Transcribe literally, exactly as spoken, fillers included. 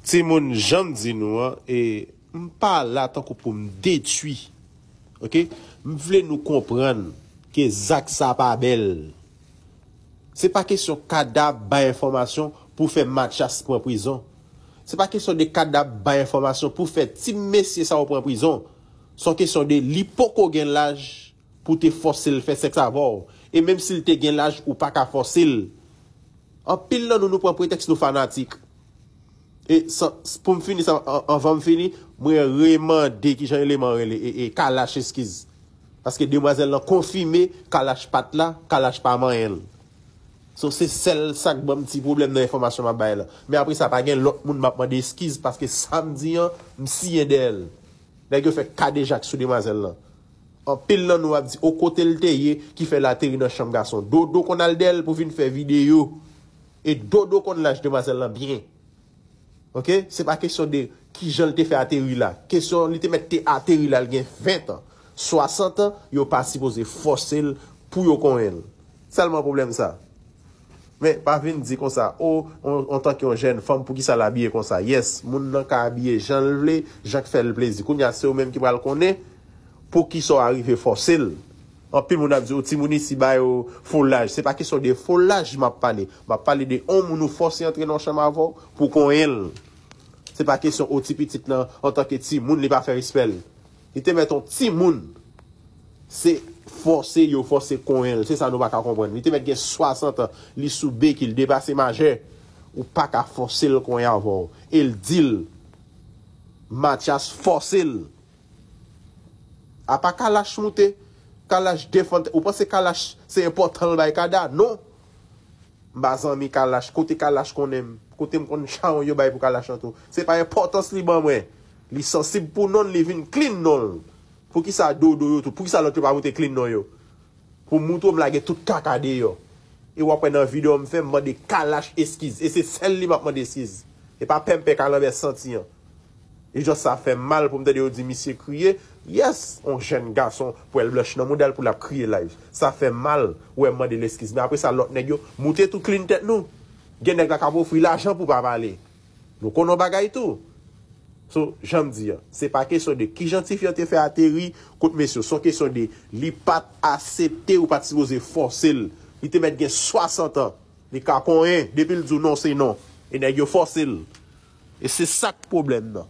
Timoun, jan m di nou an, e m pa la tankou pou m detwi. Oke? M vle nou konprann ke zak sa pa bèl. Se pa kesyon Kadab bay enfòmasyon pou fè Mathias pran prizon. Se pa kesyon de Kadab bay enfòmasyon pou fè ti mesye sa yo pran prizon. Se yon kesyon de li poko gen laj pou te fòse l fè sèks avè w. E menm si l te gen laj, ou pa ka fòse l. Anpil nan nou, nou pran pretèks nou fanatik. E san, pou m fini sa, an- anvan m fini, mwen remande kijan eleman rele e, e Kalash eskiz. Paske demwazèl lan konfime Kalash pa t la, Kalash pa manyen l. So, se sèl sa k ban m ti pwoblèm nan enfòmasyon m ap bay la. Men apre sa, pa gen lòt moun m ap mande eskiz paske sa m di an, m siyen dèyè l. Nèg yo fè kadejak sou demwazèl lan. Anpil nan nou ap di, o kote l te ye, ki fè l ateri nan chanm gason. Dodo konn al dèyè l pou vin fè videyo. E Dodo konn laj demwazèl lan byen. Oke? Se pa kesyon de kijan l te fè ateri la. Kesyon li te mèt te ateri la, l gen ven tan, swasant an, yo pa sipoze fòse l pou yo konyen l. Sèlman pwoblèm sa. Men, pa vin di konsa, o, an- antanke yon jèn fanm, poukisa l abiye konsa? Yes, moun nan ka abiye jan l vle, jan k fè l plezi. Kounye a, se ou menm ki pral konnen poukisa w arive fòse l. Anpil moun ap di, o, timoun isi ba yo fo laj. Se pa kesyon de fo laj m ap pale. M ap pale de yon moun ou fòse antre nan yon chanm avè w pou konyen l. Se pa kesyon, o, ti pitit lan, antanke timoun, li pa fè respè l. Li te mèt yon timoun. Se fòse yo fòse konyen l. Se sa nou pa ka konprann. Li te mèt gen swasant an. Li sou beki, li depase majè. Ou pa ka fòse l konyen avè w. E l di l. Mathias fòse l. Apa Kalash moute, Kalash defann tèt. Ou panse Kalash se enpòtan l bay Kada? Non. M pa zanmi Kalash. Kote Kalash konnen m? Kote m konn chawony yo bay pou Kalash lan tou? Se pa enpòtans li ban mwen. Li sansib pou non l, li vin clean non l. Poukisa Dodo yo tou? Poukisa lòt yo pa moute clean non yo? Pou m moutre w m lage tout kaka deyò. E w ap wè nan videyo m fè, m mande Kalash eskiz. E se sèl li m ap mande eskiz. E pa pèmpè kalanbè santi an. E jòs sa fè m mal pou m tande yo di misye kriye. Yes, on jèn gason pwèl blanch nan mouda l pou l ap kriye live. Sa fè m mal, wè m mande l eskiz. Men apre sa, lòt nèg yo, moute tou clean tèt nou. Gen nèg la k ap ofri lajan pou pa pale. Nou konn yon bagay tou. So, jan m di an, se pa kesyon de kijan tifi an te fè ateri kot mesye. Se yon kesyon de li pa t asepte, ou pa t sipoze fòse l. Li te mèt gen swasant an. Li ka konyen, depi l di w non, se non. E nèg yo fòse l. E se sa k pwoblèm nan.